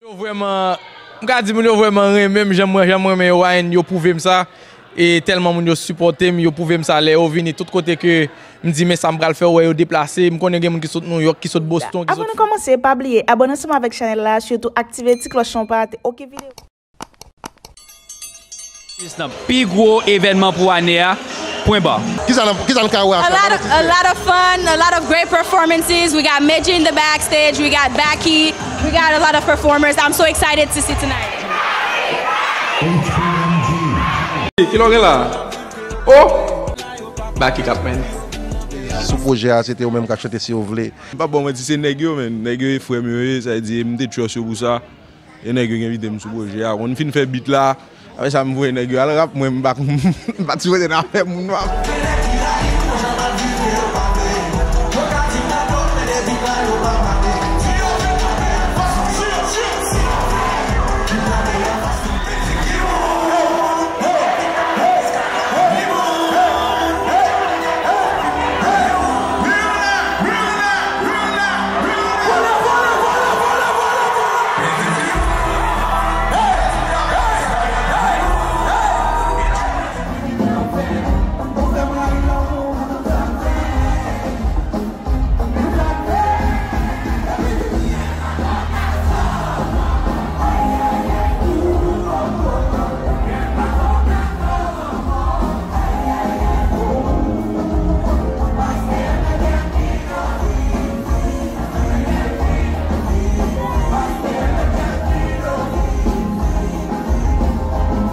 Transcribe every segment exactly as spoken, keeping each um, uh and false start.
Yo vrèman, m ka di moun yo vrèman renmen m, jan mwen, jan mwen renmen yo, Wayne, yo pwouve m sa. E tèlman moun yo sipòte m, yo pwouve m sa lè yo vini tout kote ke m di, men sa m pral fè, ou wè yo deplase, m konnen gen moun ki sot New York, ki sot Boston, ki sot. Avan nou kòmanse, pa bliye abòne ansanm avèk chanèl la, sitou aktive ti klòch lan pou pa rate okenn videyo. Nan pi gwo evènman pou ane a, pwen ba. Kisa n, kisa n ka wè? A lot of, a lot of fun, a lot of great performances. We got Medjy in the backstage, we got Baky, we got a lot of performers I'm so excited to see tonight. Ki lè w gen la? Oh! Baky k ap mennen. Sou pwojè a, se te yo menm k ap chante Si w vle. M p ap ba w manti, se nèg yo, men. Nèg yo e frè m yo ye, sa vle di, m te trust yo pou sa. E nèg yo ki envite m sou pwojè a. Bon, m fin fè beat la. Apre sa, m voye nèg yo al rap. Mwen, m pa, m pa sipoze nan afè moun nwa.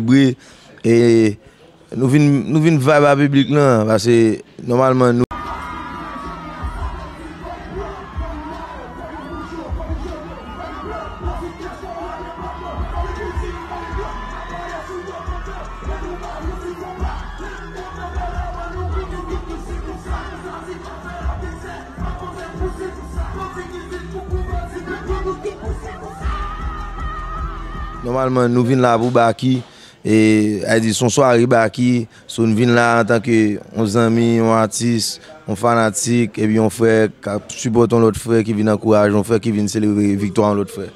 Bre, e, nou vin, nou vin vibe a piblik lan, paske nòmalman nou. Nòmalman, nou vin la pou Baky. E, a di, se yon sware Baky. So, n vin la antanke yon zanmi, yon atis, yon fanatik, epi yon frè k ap sipòte yon lòt frè ki vin ankouraje yon frè ki vin selebre viktwa yon lòt frè.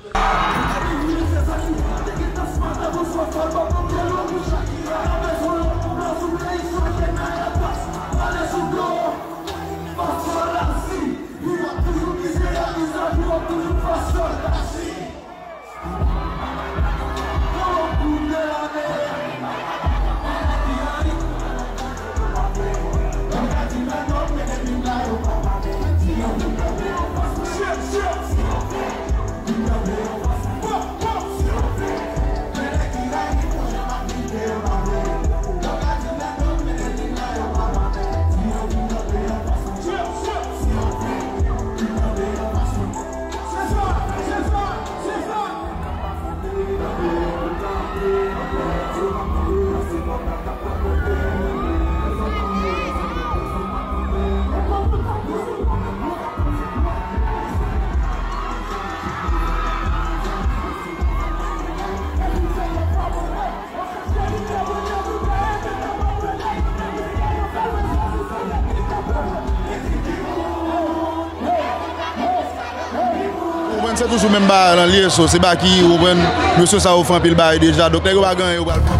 Ou konprann, se toujou menm bagay lan l ye, so, se Baky, ou konprann, mesye sa yo fè anpil bagay deja, donk nèg yo pa gen anyen yo pral fè.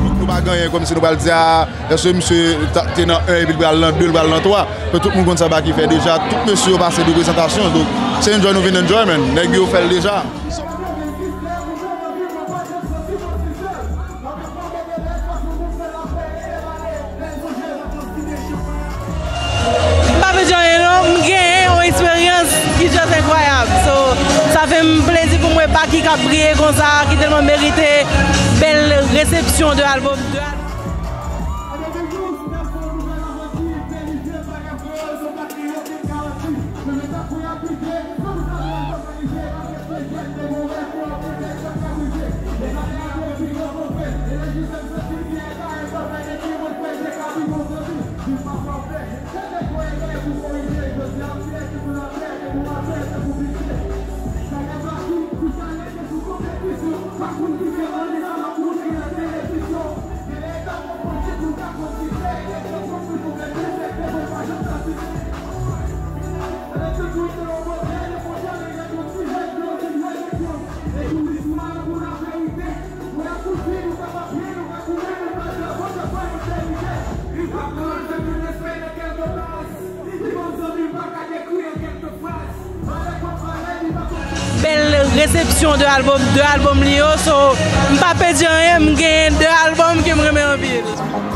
Donk nou pa gen anyen kòmsi nou pral di, a, èske misye ta, te nan en epi l pral nan de, l pral nan twa? Ke tout moun konn sa Baky fè deja, tout mesye yo pase de prezantasyon, donk se enjoy nou vin enjoy, man. Nèg yo fè l deja. M pa vle di anyen non, m genyen yon eksperyans ki just enkwayab. So, sa fè m plezi pou m wè Baky k ap briye konsa, ki tèlman merite bèl resepsyon de albòm. Bèl resepsyon de albòm, de albòm li yo, so m pa pèdi anyen, m gen de albòm ke m renmen anpil.